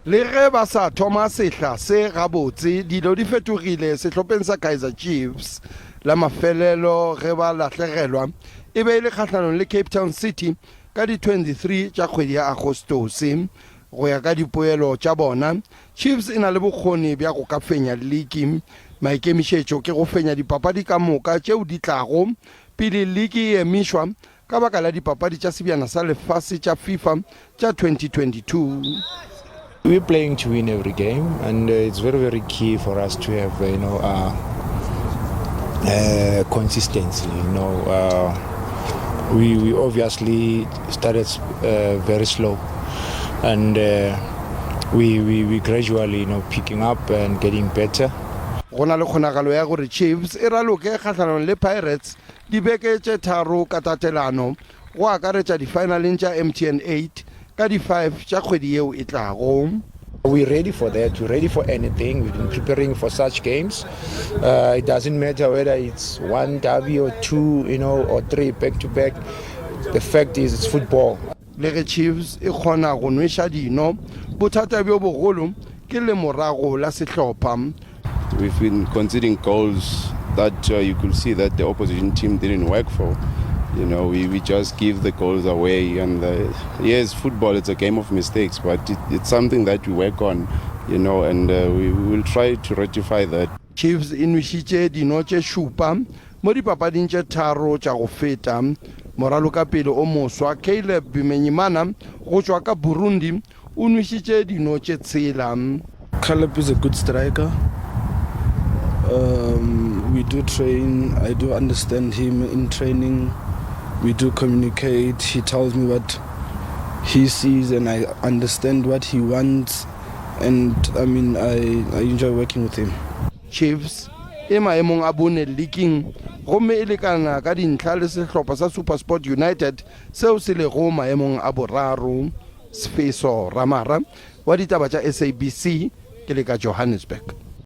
Le ge ba sa thoma sehla se gabotse, dilo di fetogile sehlopheng sa Kaizer Chiefs. La mafelelo ge ba lahlegelwa e be e le kgahlanong le Cape Town City ka di 23 tša kgwedi ya Agostose. Go ya ka dipoelo tša bona, Chiefs e na le bokgoni bja go ka fenya liki. Maikemišetšo ke go fenya dipapadi ka moka tšeo di tlago pele liki e emišwa ka baka la dipapadi tša Sebjana sa Lefase tša FIFA tša 2022. We're playing to win every game and uh, it's very very key for us to have you know uh, uh, consistency you know uh, we we obviously started uh, very slow and uh, we, we we gradually you know picking up and getting better. Go na le kgonagalo ya gore Chiefs e raloke kgahlanong le Pirates dibeke tše tharo ka tatelano, go akaretša difaenaleng tša MTN 8 ka di 5 tša kgwedi yeo e tlago. We're ready for that. We're ready for anything. We've been preparing for such games. Uh, it doesn't matter whether it's one derby or two, you know, or three back to back. The fact is, it's football. Le ge Chiefs e kgona go nweša dino, bothata bjo bogolo ke lemorago la sehlopha. We've been conceding goals that uh, you could see that the opposition team didn't work for. You know, we, we just give the goals away. And uh, yes, football, it's a game of mistakes, but it, it's something that we work on, you know, and uh, we, we will try to rectify that. Chiefs e nwešitše dino tše šupa mo dipapading tše tharo tša go feta. Moralokapele o moswa Caleb Bimenyimana go tšwa ka Burundi o nwešitše dino tše tshela. Caleb is a good striker. Um, we do train. I do understand him in training. We do communicate. He tells me what he sees and I understand what he wants. And I mean, I, I enjoy working with him. Chiefs e maemong a bone leaking gomme e lekana ka dintlha le sehlopha sa SuperSport United seo se lego maemong a boraro. Sfiso Ramara wa ditaba tša SABC ke le ka Johannesburg.